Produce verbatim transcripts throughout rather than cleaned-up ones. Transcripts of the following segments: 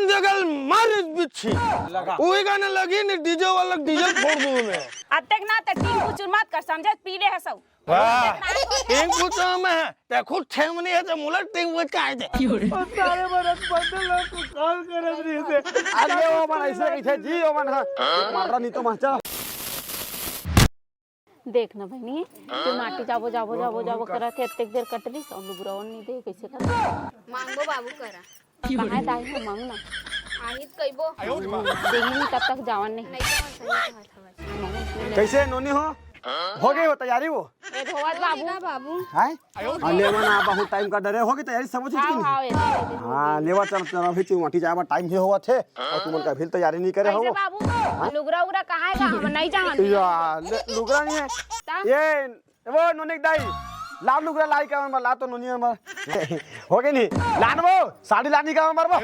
जगल मारिस बिच्छी। लगा। उही गाना लगी नी, डीजे वाला डीजे फोड़ दूं मैं। अतेक ना ते टिंग कुचुर मत कर, समझे? पी ले हसौ। वाह, टिंग कुचुर में है, ते खुद ठेमनी है, ते मुला टिंग कुचुर काहे दे? ओ सारे बरत बंदे लोग को कॉल करत रही थे। अरे ओ मन ऐसे कही थे जी, ओ मन, हाँ। मारा नहीं तो माचा। देख ना बहिनी, तू माटी जाबो, जाबो, जाबो, जाबो करत हे, अतेक देर कटलिस, अउ लुगरावन नहीं दे, कैसे कर? मांगो बाबू करा। कहाँ है दाई, हम मांग ना। आही त कइबो। देंगी तब तक जावन नहीं। नहीं जावन, सही कहत हवस। मांगो, नहीं ले। कैसे नोनी हो? हो गई हो तैयारी वो? ए धोवत बाबू। का बाबू? हैं? हाँ, लेवा ना, बहुत टाइम का डरे होगी तैयारी सब चीज की हाँ, नहीं? हाँ, ये दे, ये दे। हाँ, लेवा चल, चल, अभी तू माटी जाए टाइम ही होवत हे, और तुमन का भी तैयारी नहीं करे कैसे हो। बाबू? हाँ? लुगरा उगरा कहाँ है? हम नहीं जान। या, ले, लुगरा नहीं है। ता? ये, वो नोनिक दाई, ला लुगरा लाई का मन ला तो नोनी मन। हो गई नहीं? लान वो, साड़ी लानी का मन बा।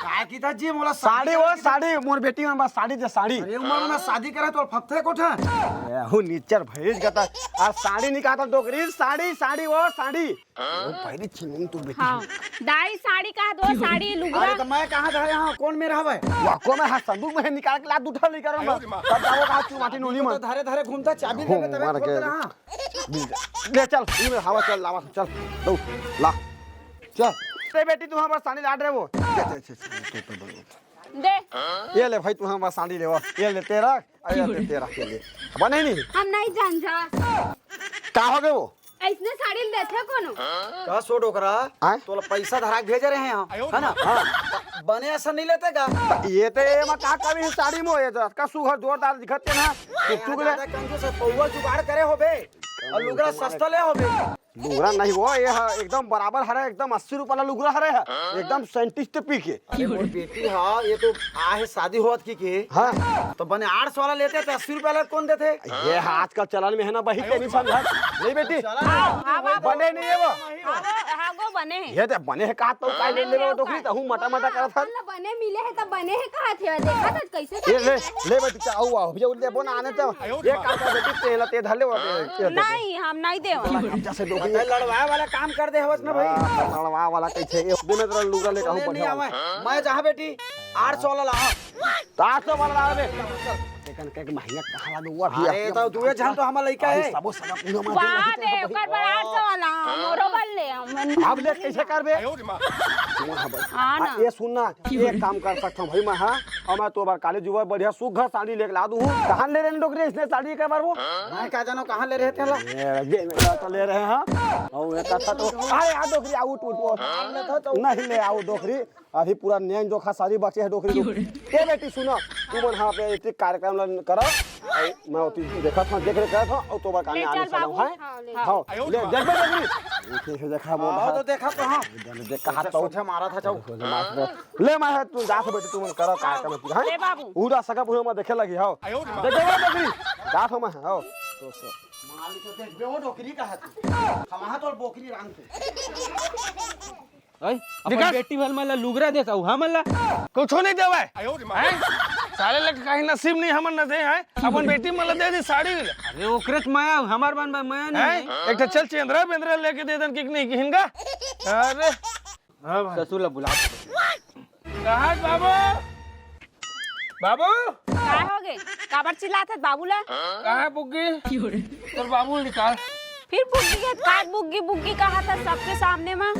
का की था जी, मोला साड़ी वो, साड़ी, मोर बेटी मन बा, साड़ी दे, साड़ी। अरे, उमर में शादी करे तो फत्थे कोठा। ए, हूँ निचर भैंस का था। आ साड़ी नहीं कहा था डोकरी, साड़ी, साड़ी, वो साड़ी। ओ, पहली छिनून तू बेटी। हाँ, दाई साड़ी कहा दो, साड़ी लुगरा। अरे, तो मैं कहाँ धरे हाँ, कौन में रहवे? वाह, कौन में? हाँ, संदूक में निकाल के ला, दू ठन निकाल मैं। तब जाओ कहाँ तू माटी नोनी तो में। धरे, धरे घूमता, चाबी हो, लेके तबे मार खोलते के। रहा। ले चल, ये में हवा चल, लावा, चल, दो, ला। चल। ते बेटी, तू हमार साड़ी लाड रहे वो। चल, चल, चल, चल, चल, चल, चल। दे। ये ले भाई, तू हमार साड़ी लेवा। ये ले, तेरा अरे, अरे, तेरा के लिए। बने नहीं? हम नहीं जान जा। का हो गए वो? ऐसने साड़ी लेथे कोनो? का सो डोकरा? आय? तोला पैसा धरा के भेजे रहे हैं हम, है ना? हाँ। बने ऐसा नहीं लेते का? ये तो ये मैं का कभी साड़ी में ये तो का सुघर जोरदार दिखत के ना। टुक टुक ले। ज्यादा कंजूस है, पौवा जुगाड़ करे होबे। और लुगरा सस्ता ले होबे। लुगरा नहीं वो, ये है, एकदम बराबर हरे, एकदम अस्सी रुपया ला लुगरा हरे है, एकदम साइंटिस्ट पी के। अरे मोर बेटी, हाँ, ये तो आहे शादी होत की के। हाँ। तो बने आठ सौ वाला लेते तो अस्सी रुपया वाला कौन देते? ये है, आजकल चलन में है ना, बही के नहीं समझा। नहीं बेटी, हाँ, हाँ, बाबू। बने नहीं है वो। हाँ, वो, हाँ, वो बने हैं। ये तो बने है, का तो का ले ले वो डोकरी, तो हूँ मटा मटा करत हन। बने मिले है, तब बने है, कहा थे, देखा था कैसे ये ले, ले बेटी, आओ, आओ, भैया, ले बोना आने तो। ये काम का बेटी, तेला ते धले वो, ये दे दे। नहीं, हम नहीं देव। जैसे डोकरी। लड़वाए वाला काम कर दे हवस ना भाई। हाँ, लड़वाए वाला कैसे? ये दिन में तेरा लुगरा लेकर हूँ, नहीं बढ़िया। आवे। मैं जहाँ बेटी, आठ सौ वाला ला। तो आठ सौ वाला ला बे। देखन के महंगा कहाँ ला दुआ भी अरे, है। तो दुए जान तो हमारा लइका अरे, है। सबो सगा पूरा मार वाह, देंगे। दे, ओकर बर आठ सौ वाला, मोरो बर ले, हम। अब ले कैसे करबे? हाँ ना। आ, ये सुन ना, एक काम कर सकता हूँ भाई मैं, हाँ? और मैं तो बार काली जुबर बढ़िया सुघर साड़ी लेके ला दूँ। कहाँ ले रहे हैं डोकरी इसने साड़ी के बार वो? मैं क्या जानो कहाँ ले रहे थे ला? ये, ये, ये तो ले रहे हैं, हाँ? और ये कथा तो, अरे यार डोकरी, आउट, उठ, उठ। नहीं ले, आउट डोकरी। अभी पूरा नैन जोखा सारी बचे है डोकरी। ए बेटी सुनो, तू मन हाँ पे एक कार्यक्रम ला करो। मैं ओती देखत हूँ, देख रेख करत हूँ, और तो बका ले आने चल बाबू। हाँ, ले। हाँ, ले, देख बे डोकरी। देखे से देखा वो हाँ, बाहर। तो देखा तो हाँ। देख कहा तो। सोझे मारा था, जाओ। सोझे मारा था। ले मैं है, तू जा से बेटी, तू मन करो कार्यक्रम पूरा, हाँ? ले बाबू। पूरा सगा पूरा मैं देखे लगी, हाँ। देख बे डोकरी, जा तो मैं, हाँ। तो, तो। मालिक तो देख बे, वो डोकरी का है तू। हम हाँ तो बोकरी रांध तू। ओए, अपन विकास। बेटी भर मन ला लुगरा देत हऊ, हमन ला? कुछो नहीं देवय। हैं? साले लग कहीं नसीब नहीं हमन न दे हैं। अपन बेटी मन ला दे दी साड़ी ले। अरे ओकरे त मया, हमार बन बा मया नहीं हैं? है। एक ठो चल चेंदरा बेंदरा लेके दे दन कि नहीं किहिन का? अरे। हाँ भाई। ससुर ला बुला। कहाँ बाबू? बाबू? का हो गे? काबर चिल्लात हस बाबू ला? कहाँ बुग्गी? तोर बाबू निकाल। फिर बुग्गी के का बुग्गी बुग्गी कहा था सबके सामने में?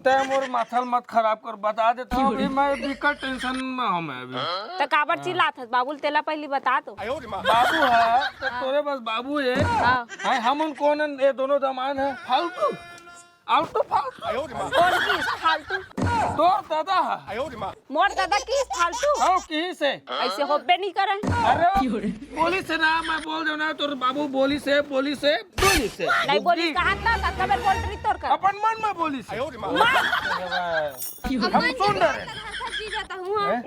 तै मोर माथा ल मत खराब कर, बता देता हूँ अभी मैं बिकट टेंशन में हूँ मैं अभी। तो काबर चिल्लात हस बाबू ल, तेला पहली बता तो। बाबू है तो तोरे बस बाबू है। हाँ। हैं, हम उन कौन हैं? ये दोनों दमांद हैं फालतू। आउट तो फालतू। कौन किस फालतू? तोर दादा है। मोर दादा किस फालतू? हाँ, किस है? ऐसे होबे नहीं करे। अरे वो बोलिस ना, मैं बोल देना, तोर बाबू बोलिस, बोलिस, बोलिस। नहीं बोलिस, कहा था, कब बोल रही तोर कर? अपन मन में बोलिस। मन। हम सुन रहे। जी जाता हूँ, हाँ। हैं?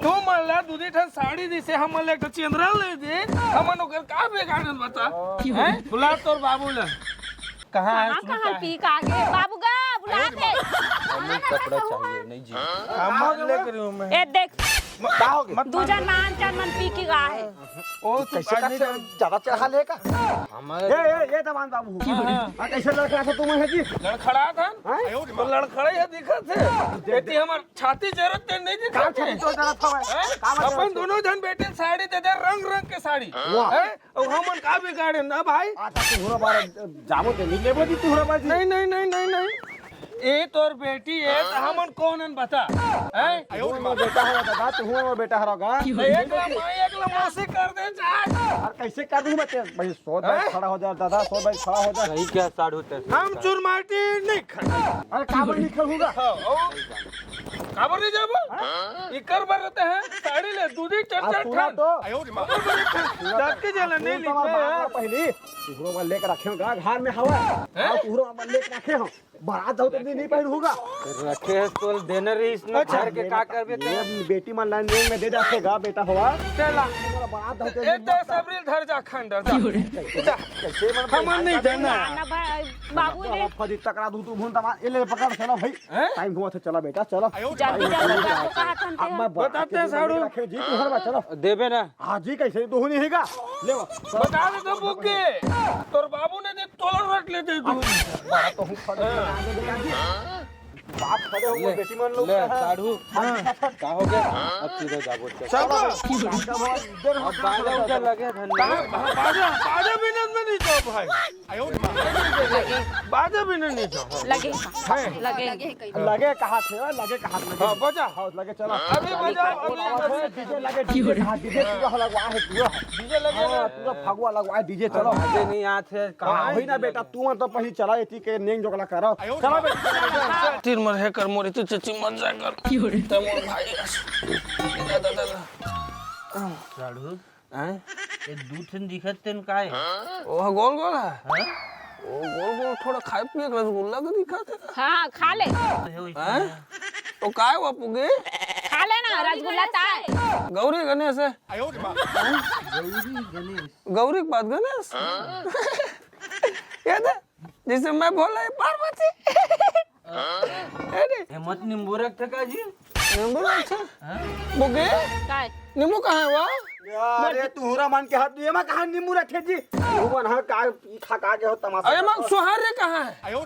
तू मन ला दूधी ठन साड़ी दिसे, हम मन ला एक ठो चेंदरा ले दे, हमन ओकर का बिगाड़न बता? हैं? बुला तोर बाबू ला। कहाँ है? कहाँ, सुन कहाँ क्या है? पी के आगे? बाबू गा, बुला दे। हमें कपड़ा चाहिए, नहीं जी। हाँ, मत लेकर हूँ मैं। ए, देख। का हो गया? दू जन मान चार मन पी के गा है। ओ, तू कैसे आदमी कर तो ज्यादा चढ़ा ले का? हमारे ए, ए, ए, दमान बाबू। हाँ, हाँ। हाँ, कैसे लड़खड़ा था तुम है जी? लड़खड़ा था? हाँ? तो लड़खड़ा ही दिखत है। देख, एती हमर छाती जरत ते नहीं का दिखत छाती है? तो जरत हवय? हैं? का बात अपन है? दोनों झन बेटी साड़ी दे दे, रंग रंग के साड़ी। वाह। हैं? अउ हमन का बिगाड़े ना भाई? अच्छा, तुहरा बार जाबो ते नहीं लेबो जी, तुहरा बाजी। नहीं, नहीं, नहीं, नहीं, नहीं। ए तोर बेटी है, तो हमन कौन हन बता? हैं? तुहू मोर बेटा हरा दादा, तुहू मोर बेटा हरा गा। तो एक ला माई, एक ला मौसी कर दे चाहे। अरे कैसे कर दूं मैं तेरे? भाई, सौ बार हैं? खड़ा हो जा दादा, सौ बार खड़ा हो जा। सही क्या साढ़ू तेरे से हम चुरमाटी नहीं खड़े। अरे का बोल नहीं खड़ूंगा? हाँ, ओ। काबर नहीं जाबो? हाँ? इकर बर रहते हैं, साड़ी ले, दूधी चढ़ आ, चढ़ सुना ठान। तो। काबर नहीं ठान? सुना जात तो। के जला आ, नहीं सुन तो लिखा हमार बात है। पहली, तुहरो बर लेके रखे हो गा, घर में हवा। हैं? हाँ, तुहरो बर लेके रखे हो। बारात जाओ तो नहीं, नहीं पहन होगा। रखे है तो देने रही इसमें अच्छा। घर के का करबे ते? ये बेटी मन लाइन में दे जाते गा, बेटा हवा। चला। तुम्हारा बारात जाओ तो ए, नहीं ते सबरी धर जा खंडर, जा। जा। कैसे मन हमन नहीं जाना। ना, ना, बा-, बाबू ने फदी तकरा दू तू भून तमा, ए ले पकड़, चला भाई। हैं? टाइम हुआ था, चला बेटा, चला। जल्दी चला, बाबू का हाथ हम अब मैं बताते हैं, साढ़ू। रखे जी, तू हर बार चला। देबे ना। हाँ जी, कैसे दो नहीं हैगा? ले वो। बता दे तो बुके। तोर बाबू ने दे तोला रख लेते तू। बड़ा तो हूँ खड़े हो गया जी। बाप खड़े हो, ले, बेटी मन लोग ले, का है। साढ़ू। हाँ। का हो गया? अब सीधा जाबो, चल। चलो। अब बाजा उजा लगे धन। कहाँ? बाजा, बाजा बिना में नहीं जाओ भाई। लगे। बाजा बिना नहीं जाओ। लगे। हैं? लगे। लगे कहाँ थे? लगे कहाँ थे? हाँ, बजा। हाँ, लगे चला। अभी बजा, अभी बजा। डीजे लगे, डीजे कहाँ? डीजे पूरा लगवा है, पूरा। डीजे लगे हाँ, ना। पूरा फगुआ लगवा है, डीजे चलो। डीजे नहीं आते, कहाँ हाँ, वही ना है? बेटा, तू मत तो पही चला, एती के नेंग जोगला करो। चला बेटा। तीर मर है कर मोरी, तू चची मत जा कर। ते मोर भाई है। दादा, दादा। साढ़ू, हैं? ये दू ठन दिखत तेन काय? ओह गोल गोल है? हाँ? ओ गोल गोल थोड़ा खाए पिए के रसगुल्ला तो दिखत है। हाँ, खा ले। तो हे वही हैं? तो काय हुआ पुगे? खा ले ना, रसगुल्ला ताय। गौरी गणेश है। गौरी गणेश। गौरी के बाद गणेश। ये दे, जैसे मैं बोला, ये पार्वती। अरे। ये मत नींबू रख थका जी। नींबू रख था? हाँ? बुगे? काय? नींबू कहाँ है वो? यार, ये तुहरा मन के हाथ, ये मा कहाँ नींबू रखे जी? तू मन हा का खा खा के हो तमाशा अरे, माँ, करत हो। सुहार रे कहाँ है? आई, आ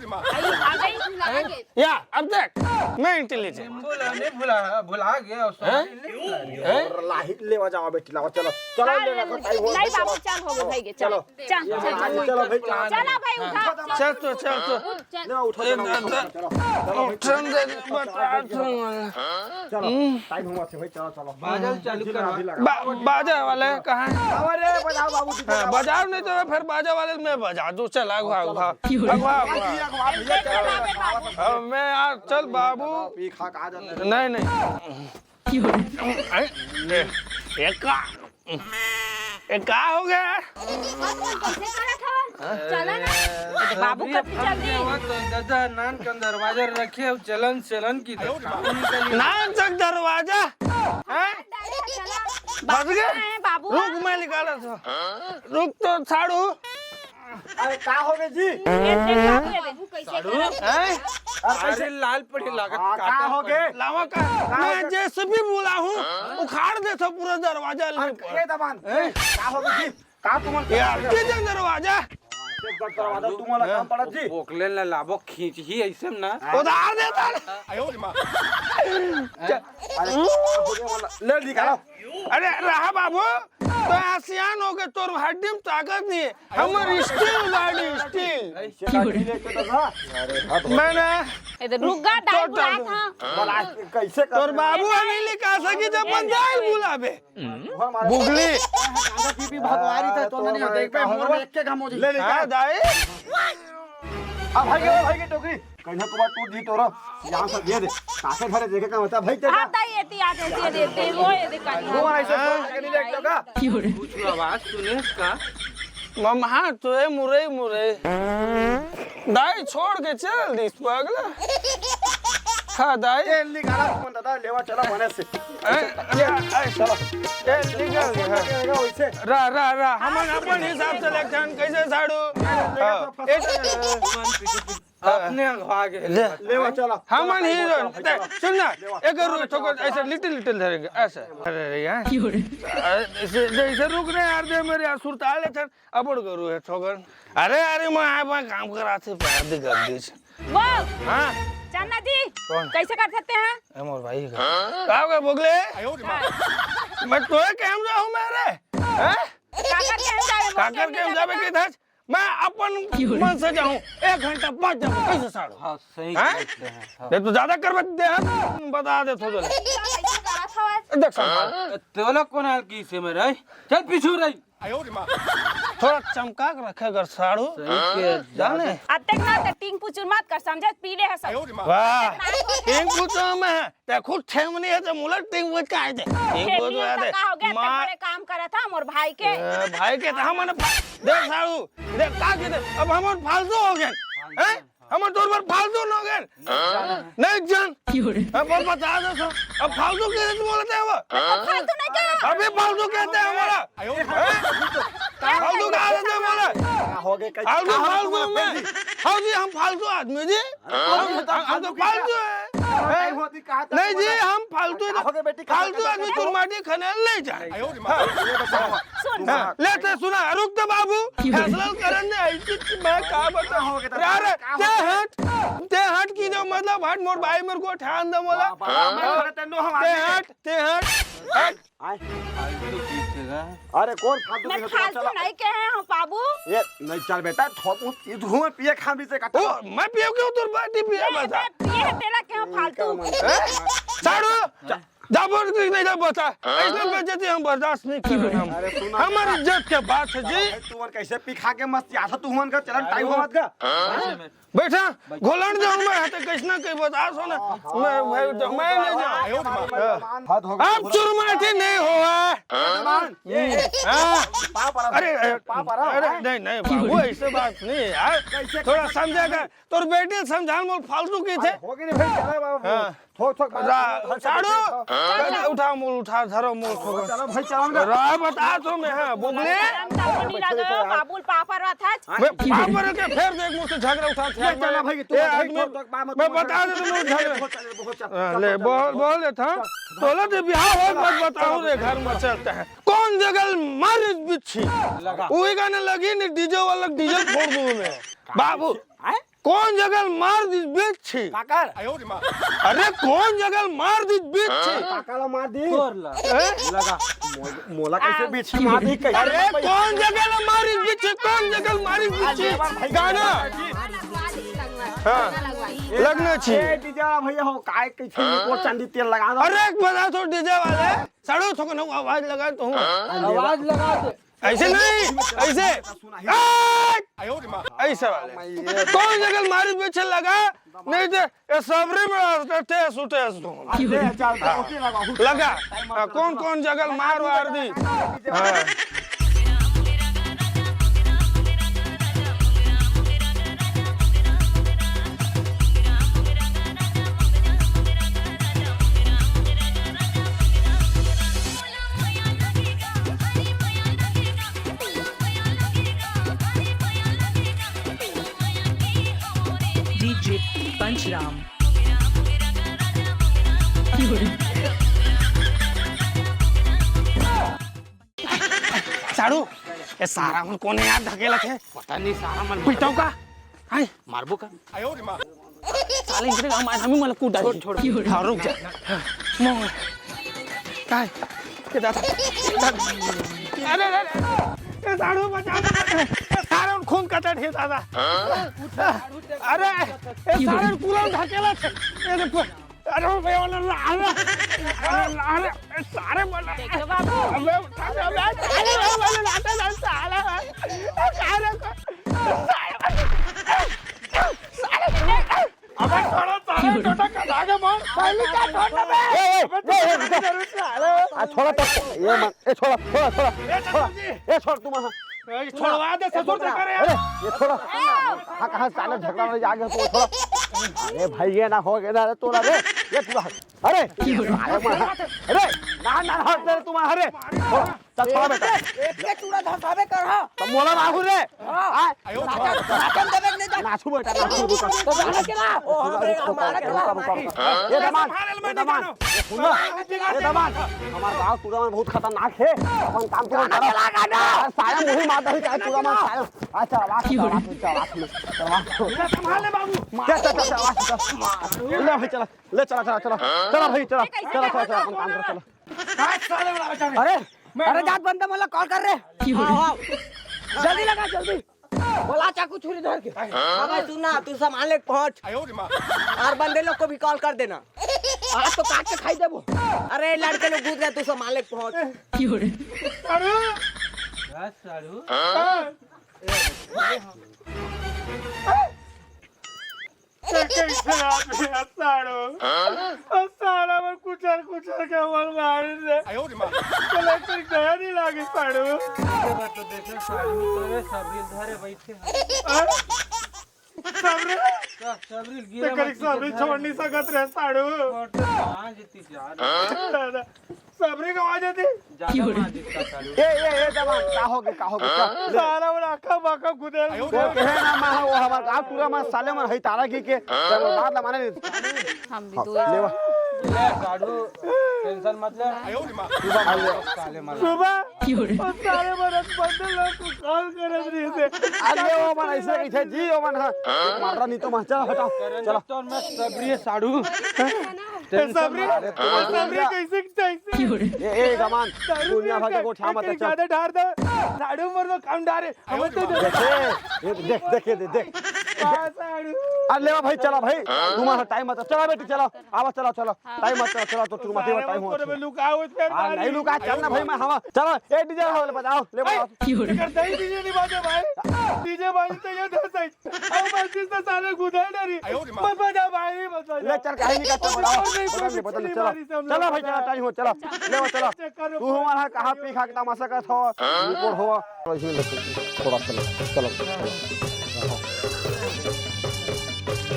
गई। या, अब देख, मैं इंटेलिजेंट। नींबू ला, नहीं भुला, भुला गया, हैं? सुहार नहीं भुला गया। हैं? और लाहित लेवा जाओ बेटी, लाओ, चलो। चलो, ले रखो, टाइम हो गया, नहीं बाबू, चलो। चल, हो गए, भाई के, चलो। चलो। चल, ये चल, भाई, चल। चलो भाई, चलो। चला भाई, उठा। चल तो, चल तो। उठ, चल। ले, उठो, ए, चलो, दादा। उठो, चलो। चलो भाई, उठन दे, चलो, बता चलो, दूँ। चलो। चलो, हम्म। टाइम हुआ थे भाई, चलो, चलो। बाजा चालू करवा। अभी लगा। बा-, बाजा वाले कहाँ है? अरे, बजाओ बाबू, हाँ, बजाओ। बजाओ नहीं तो फिर बाजा वाले मैं बजा दूँ, चल, आगू, आगू, चलो। आगू, आगू, आगू। अगवा, अगवा, भैया, चलो। अब मैं यार, चल बाबू। पी खा, खा जाता है। नहीं, नहीं। ए, ए, का, ए, का हो गया? कैसे करत हवन? चला ना। बाबू कब चल दी? तो दादा नान का दरवाजा रखे, अब चलन, चलन की तो। नान तक दरवाजा? हैं? चला। फंस गए? बाबू है, बाबू। रुक, मैं निकाला था। रुक तो, साड़ू। अरे, का हो गए जी? ये देख बाबू, ये देख। कैसे करत हैं? अरे, कैसे? अरे, लाल पड़ी लागत, हाँ, काटा का हो गए? पड़ी। लावा का? का हो मैं गए? जेसीबी बुलाहूँ, उखाड़ देथों पूरा दरवाजा ले अरे, पर। ये दबान, हैं? का हो गए जी? का तुमन यार, के दे दरवाजा? एक बार दरवाजा तुम्हारा काम पड़ा जी। बोकले न लाबो, खींच ही ऐसे में ना। उधार देता ना। अरे, ले निकालो। अरे रहा बाबू, तो आसियान हो गए, तोर हड्डी में ताकत नहीं है। हमर स्टील गाड़ी, स्टील। ऐसे गाड़ी लेके तो ना। अरे, हाँ, तो मैं ना ए, तो रुक गा, दाई तो बुलात हूँ। बोला, कैसे कर तोर बाबू नहीं निकाल सकी, जब अपन दाई बुलाबे। हमारे बुगली। गांजा पी पी भगवारी था, तो तो नहीं मैं देख बे, कहा मोर में एक के घमो जी। ले, ले, हाँ, दाई। आ, भाई के, भाई के टोकरी। कहीं कुमार टूट जी तोरो। यहाँ से दे दे। काके घरे देखे का होता, भाई, तेरा। आता ही एती, आ जाती है, देते, वो ये दिखाई। वो ऐसे बोल के नहीं देखते का? कुछ आवाज सुने का? मम, हाँ, तो ए मुरई, मुरई। दाई छोड़ के चल दिस पगला। हाँ, दाई। ए, निकाला तुमन दादा, लेवा चला मने से। ए, ए, ए, चलो। ए, निकल गया। रा, रा, रा, हमन अपन हिसाब से लेथन, कैसे साड़ू? हाँ, ए, अपने अघवा के ले। लेवा, चला। हमन ही जो, सुन ना, एक रुक, थोड़ा ऐसे little little धरेंगे, ऐसे। अरे यार, ऐसे, जैसे रुक रहे यार, दे मेरे यार, सुरताल है, अबड़ गरु है, थोकन। अरे, अरे, मैं आए, मैं काम करा थे, पैर दे कर दीजिए। वो हाँ। चन्ना जी, कौन? कैसे कर सकते हैं? ए, मोर भाई का। का हो गया, बोगले? मैं तो कैमरा हूँ, मेरे। हैं? काकर के हम जावे, मोर काकर के हम जावे के था? मैं अपन मन से जाऊँ, एक घंटा बाद जाऊँ, कैसे साड़ू? हाँ, सही हैं? कहते हैं, हाँ। ये तो ज्यादा कर दे, हाँ, बता दे थोड़ा। देख, संभाल। तोला कौन हाल की से में रही? चल पीछू रही। थोड़ा चमका के रखे अगर साड़ू। सही के जाने। अतेक ना ते टिंग पुचुर मत कर, समझे? पीले है सब। वाह, टिंग पुचुर में है। ते खुद ठेमनी है, ते मुला टिंग पुच का है ते। टिंग पुच ठेमनी है, है ते। का हो गया? इतने माँ बड़े काम करा था मोर भाई के। ए, भाई के तो हमन फा-, देख साड़ू, देख का के दे। अब हमन फालतू हो गए। हैं? हमर तोर बर फालतू नोगेन। नहीं जान। अब वो बता दे सब। अब फालतू के तू बोलते हैं वो? फालतू नहीं कहा। अभी फालतू कहते हैं हमारा। हैं? फालतू कहा देते हैं बोला? हो गए, कहीं फालतू, कहाँ फालतू तुम में। हाँ जी, हम फालतू आदमी जी। हम, हम तो फालतू है। नहीं जी, हम फालतू, हो गए बेटी, फालतू आदमी तुम माटी खने ले जाए। सुन। हाँ, ले ते सुना, रुक तो बाबू, फैसला करन दे, ऐसी कि मैं का बता। रे, रे, ते हट, ते हट की जो मतलब हट, मोर भाई मेरे को ठान दे बोला। ते हट, ते हट, हट। अरे कौन फालतू मैं के फालतू चला? नहीं कहे हैं हम बाबू। ये नहीं चल बेटा, थो-, तू, तू धुआं पिए खा भी से कटा। ओ, मैं पियो क्यों तोर बाटी पिए बता? मैं पिए है तेरा के हम फालतू। हैं? साड़ू, जाबो कि नहीं जाबो बता। ऐसे बेइज्जती हम बर्दाश्त नहीं कर रहे हम। अरे सुन ना। हमारी इज्जत के बात है जी। भाई, तू मन कैसे पी खा के मस्त आता तू मन का चलन टाइम होत का। बैठा, घोलन जाऊं मैं, हाथे कैसना कहीं बता सो ना। मैं, भाई, तो मैं ले जाऊं। हद हो गया। अब चुरमाटी नहीं हुआ। हाँ। अरे, अरे, अरे, नहीं, नहीं, बाबू, ऐसे बात नहीं है यार। थोड़ा समझा कर। तोर बेटी समझान मोल फालतू की थे। हो गई भाई, चला बाबू। हाँ। थोक, थोक बात रा-, सुनो, थोक, साड़ू, थोक, थोक। उठा मोल, उठा, धरो मोल, थोक। चलो भाई, चलो ना। रा-, बता तो मैं, हाँ, बोले। हम तो नहीं लगा, बाबुल पापड़ रहा था। मैं पापड़ के फेर देख, मुझसे झगड़ा उठा, ये चला भाई, तू ए, भाई, आदमी, थोक, थोक, बात मत मैं बोल, बता दे, तुम लोग झगड़ा। बहुत चल, बहुत चल, हाँ, चल, ले, चल, बोल, चल। बोल देता हूँ। हाँ। बोला तो बिहाव होए, मत बताओ रे, घर में चलता है। कौन जगह मारिस बिच्छी? लगा। वही गाने लगी, नहीं, डीजे वाला डीजे फोड़ दूँ मैं। बाबू, हैं? कौन जगह मार दिस बिच्छी? काकर? अरे कौन जगह मार दिस बिच्छी? काका ला मार दी। तोर ला। हैं? लगा। मो-, मोला कैसे बिच्छी मार दी? कैसे अरे मार दी? कौन जगह ला मार दिस बिच्छी? कौन जगह मार दिस बिच्छी? लेबर भाई गाना। हाँ। लगना चाहिए। ए, डीजे वाला भैया हो, काय कैसे वो चांदी तेल लगा दो। अरे एक बजा तो डीजे वाले, साड़ू थोक ना आवाज लगा तो हूँ। आवाज लगा दे। ऐसे नहीं, ऐसे। ऐसे वाले। कौन जगह मारी पीछे लगा? नहीं तो ये सबरी में रहते थे, सुते सुते। लगा। हाँ, कौन कौन जगह मार वार दी? हाँ। डीजे पंचराम। साड़ू, ये सारा मन कोने यार धकेलत हे? पता नहीं, सारा मन पिटाऊ का? हाय। मारबो का? साले इनके हम, हम ही मतलब कूद डाल। छोड़, छोड़। हाँ, रुक जा। मोर। काय? ये दादा, दादा। अरे, अरे, अरे, ये साड़ू बचा, बचा। ये सारे खून कटत हे दादा। अरे, ये सारे पूरा धकेलत हे। ये देखो। अरे भैया, वाला ला, अरे, अरे, अरे, सारे बोला। देखो बाबू। अबे उठा दे, अबे, सारे, अरे, वाला लाता था, साला। सारे को, सारे, अबे छोड़ो, सारे, छोटा कटा के मार। पहले क्या छोड़ना बे? ए, ए, अबे ए, ए, छोटा ए, कटा जरूर से, साले। आ, छोड़ा तो, ये मत, ए, छोड़ा, छोड़ा, छोड़ा, ए, छोड़ा, चंदू जी। ए, छोड़, तुम वहाँ। ए, छोड़वा दे, ससुर से करे। अरे, ये छोड़ा। हाँ, कहाँ साले झगड़ा वाले जाके तो छोड़ा। अरे भाई, ये ना हो गया ना रे, तोला रे। ये पूरा है। अरे, अरे, ना, ना, हट, मेरे तुम्हारा, अरे। चल, छोड़ बेटा। एक के चूड़ा धसावे कर, हाँ। तो मोला मारू रे। हाँ। आय। नाचन देवे के नहीं जा। नाचू बेटा, नाचू बेटा। तो जाने के ना। ओ, हाँ, रे, हमारा के ना। रुका, रुका, रुका। ए दमान, ए दमान, ए सुन ना। ए दमान, हमार गाँव टूरा मन बहुत खतरनाक हे। अपन काम करो, गाना चला, गाना। साया मुही मारता ही चाहे टूरा मन साया। अच्छा, आवाज, आवाज, आवाज, आवाज। संभाल ले बाबू। चल, चल, चल, चल, आवाज, चल। ले भाई, चला, ले, चला, चला, चला। चला भाई, चला, चला, चला, चला, अपन काम करो, चला। अरे, अरे, जात बंदे, मोला कॉल कर रे। आओ, आओ। जल्दी लगा, जल्दी। बोला चाकू छुरी धर के। हाँ भाई, तू ना, तू सामान लेके पहुंच। और बंदे लोग को भी कॉल कर देना। आज तो काट के खाई देबो। अरे, लड़के लोग कूद गए, तू सामान लेके पहुंच। अरे। का साढ़ू? हाँ। कैसे आदमी है साढ़ू? हाँ? और साला वो कुचर कुचर के हमर मारे से। आयो रे माँ। तो लगता है दया नहीं लागे साढ़ू। ये बात तो देखे साढ़ू, तो रे सबरी धरे बैठे हैं। हाँ? सबरी? क्या सबरी गिरे तो करीक मत सबरी पीछे छोड़ नहीं सकत रे साढ़ू। और तो कहाँ जीती जा रही? दादा, सबरी गवा जाती। ज्यादा मार देता सालू। ए, ए, ए, दमान, का होगे, का होगे, का? ले। साला मन आखा बाखा गुदेल। तो कहे ना, मैं वो हमार गाँव टूरा में साले मन है तारा की के, तब बात ला माने नहीं। हम भी हाँ, दो ले वा। ले, साढ़ू, टेंशन मत ले। सुबह मार ले। साले मार। सुबह? और साले मन बंदे लोग को कॉल करत रही थे। अरे वो मन ऐसे कही थे जी, वो मन, हाँ। मारा नहीं तो मैं, चला, हटाओ, चला। तो मैं सबरी है, साढ़ू। ए, सबरी, अरे, ए, सबरी, कैसे, कैसे? ए, ए, दमान, दुनिया भर के गोठिया मत चल। ज्यादा डार दे, साढ़ू मर दो, कम डारे। हम तो देखे, ये देख, देख, ये देख, देख। हाँ, साढ़ू। अरे, लेवा भाई, चला भाई, तुम्हारा टाइम मत, चला बेटी, चला, आवा, चला, चला, टाइम मत, चला, चला, तो चुरमाती में टाइम हो। लुकाओ, फिर हाँ, नहीं लुका, चल ना भाई, मैं हवा, चला, ए, डीजे वाले बजाओ, ले बजाओ। अरे, दही डीजे नहीं बाजे भाई, डीजे बाजे तो ये दस अब मस्जिद से साले गुदे डरी। आयो रे माँ। मत बजा भाई, मत बजा। ले चल, कहीं नहीं करता, बजाओ। बदल ले, बदल ले, चलो। चलो भाई, चलो, टाइम हो, चलो। ले वो, चलो। तू हमारा कहाँ पी खा के तमाशा करत हो? ऊपर हो। चलो, इसमें ले, थोड़ा चलो, चलो, चलो।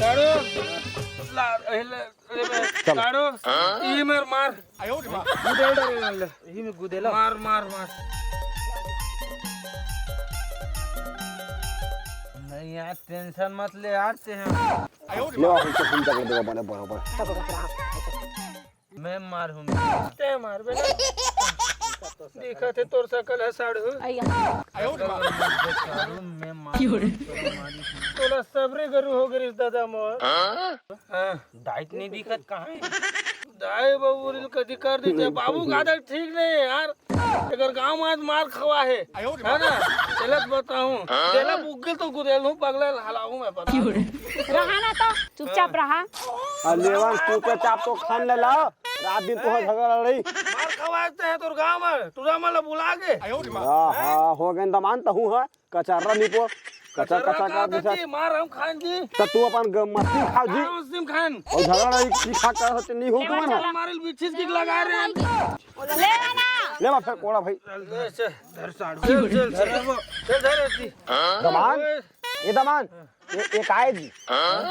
काढ़ो। ला, ए, ले। अरे बे, चल। काढ़ो, ई मेर मार। आयो रे माँ। गुदेल डरे वाले। ई में गुदेला। मार, मार, मार। नहीं यार, टेंशन मत ले यार, ते हम। आयो रे ले, माँ। हम तो सुन तक देगा बने बरोबर। मैं मार हूँ। ते मार बेटा। दिखत हे तोर सकल हे साढ़ू। आयो रे माँ। साढ़ू, मैं मार क्यों रे? तोला सबरे गरु हो गरिस दादा मोर। हाँ? हाँ। डाइट नहीं दिखत कहाँ है? दाई बाबू रील कदी कर दी थे। बाबू का आदत ठीक नहीं है यार। अगर गांव में आज मार खवा है, है ना? गलत बताऊं। तेला बुग्गिल तो गुदेल हूँ, पगला हलाऊं मैं, बता दूं। रहा ना तो चुपचाप रहा। आ, लेवन चुपचाप तो खान ले ला। रात दिन तो झगड़ा लड़ाई। मार खवाते हैं तोर गांव में, टूरा मन ला बुला के। हाँ, हाँ, हो गए दमान तो हूँ, हाँ। कचर्रा निपो, कचर, कचर कचर का कर दिशा। जी, मार हम खान जी। तो तू अपन ग-, मस्ती खा जी। हाँ, मस्ती में खान। और झगड़ा नहीं, की खा कर हट नहीं हो ले तुम ना। चल। मारिल बिच्छिस की लगा रहे हैं। ले ना। ले मा फिर कोड़ा भाई। ले से, धर साड़ू। चल, चल, चल, चल, धर जी। दमान, ये दमान, ये, ये काय जी? ये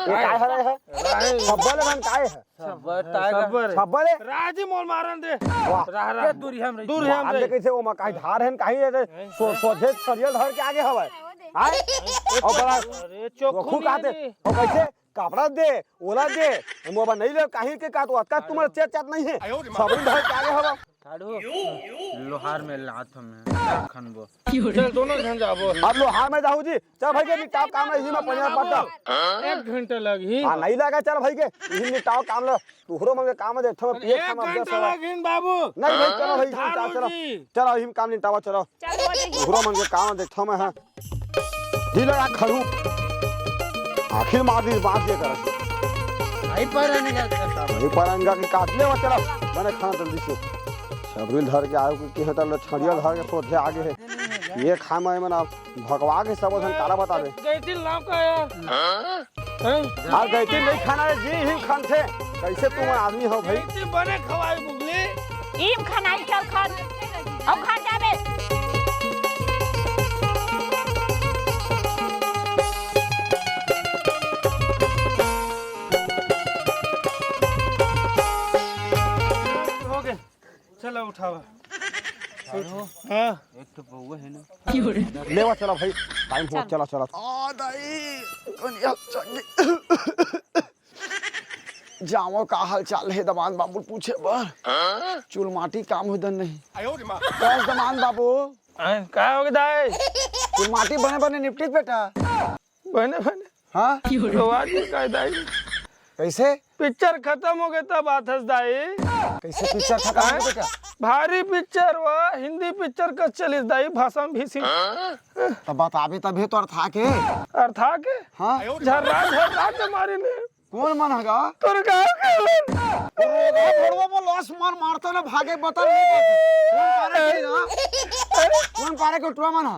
काय हरे है? राहे। सब्बल मन काय है? सब्बर, टाइगर। सब्बर। सब्बर है? राजी मोल मारन दे। वाह। रहा, रहा। ये दूर ही हम रही। दूर ही हम मार दे रही। कैसे वो मा काहे धार है, काहे ये सो-, सोझे सरियल धर के आगे हवा है। हाँ? और बड़ा अरे, चोखू वो खूब नहीं कहते, है। और कैसे? कपड़ा दे, ओला दे, मोबा नहीं ले, काहे के का तो अतका तुम्हारा चेत चात नहीं है। सबरी धर के आगे हवा। साढ़ू, लोहार में लात हमें, क्या खनबो? चल, दोनों झन जाबो। अब लोहार में जाहू जी, चल भाई के निपटाओ काम ला, इही में पनिया पत्ता। एक घंटा लगही। हाँ, नहीं लगा, चल भाई के, इही निपटाओ काम ला। तुहरो मन के काम दे, थो पिए एक खाना घंटा दे साला। लगही बाबू। नहीं भाई, चलो भाई, धारू चलो, चलो। जी। चलो, इही काम निपटावा, चलो। चल, हो जाई। तुहरो मन के काम देखथो मैं, हाँ। ढीला या खरू। आखिर मार दी, मार दिया कर। भाई पर अंगा का। भाई पर अंगा की काट ले, वो चला। मैंने खाना जल्दी से। सबरी धर के आयो कि, कि हटा लो, छड़िया धर के सोचे आगे है। ये खा मैं मना भगवा के सब धन काला बतावे। गैतिल नाम का यार। हाँ? हाँ? मार गैतिल नहीं खाना है जी, ही खान थे। कैसे तुम आदमी हो भाई? गैतिल बने खवाई बुगली। ईम खनाई चल खन। अब घर जाबे। चला उठावा। हाँ। एक तो बउआ है ना। लेवा चला भाई, टाइम हो, चला चला। आ दाई, दुनिया चंगी। जावो का हाल चाल हे दमान बाबू पूछे बर। चुलमाटी काम हो दन नहीं। बस दमान बाबू। हाँ, का हो गे दाई? चुलमाटी बने बने निपटित बेटा। बने बने। हाँ। तो आज भी का दाई? कैसे? पिक्चर खतम हो गे तब आथस दाई। कैसे पिक्चर खतम हो गे बेटा? भारी पिक्चर वा, हिंदी पिक्चर कस चलिस दाई, भाषा में भीसी। तब बताबे तभे तो अर्था के। अर्था के? हाँ। झर्रा झर्रा के मारे ने। कोन मन ह गा? तोर गाँव के मन। रोगा भड़वा में लॉस मार मारता ना, भागे बता नहीं पाती। कोन पारा के ना? कोन पारा के टुरा मन ह?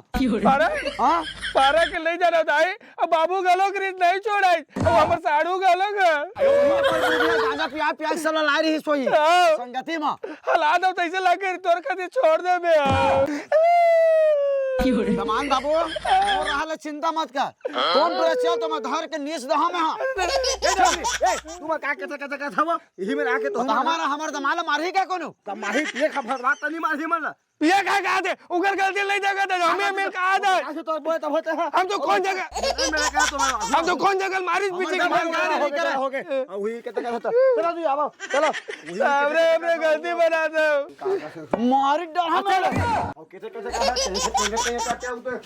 पारा? हाँ? पारा के ले जाना दाई, अब बाबू घलो के रीत नहीं छोड़ाई, अब हमर साढ़ू घलो गा। गांजा पिया पिया सब ला रही सोई। हाँ। संगति में। हला दो तैसे लगे तोर कदी छोड़ दे बे। दमान बाबू, तोर रहल चिंता मत कर। कौन तोरा चल तो मैं धर के नीस दहा में हाँ। ए, तू मैं का कहता कहता कहता वो यही में आके तो तो हमारा हमार दमाला मारही का कोनो? तो माही पिए खा भरवा तनी मारही मन। पिए खा कहा दे, उगर गलती नहीं देखा था, हमें मिल कहा था। आज तो बोलता होता है। हम तो कौन जगह, मेरा कहा तो हम तो कौन जगह मारिस पीछे की बात कर रहे हैं। हो गए। वही कहता कहता चलो तू आओ, चलो। सामने हमने गलती बना दो। मारी डर हमें। और कहते कहते कहते कहते कहते कहते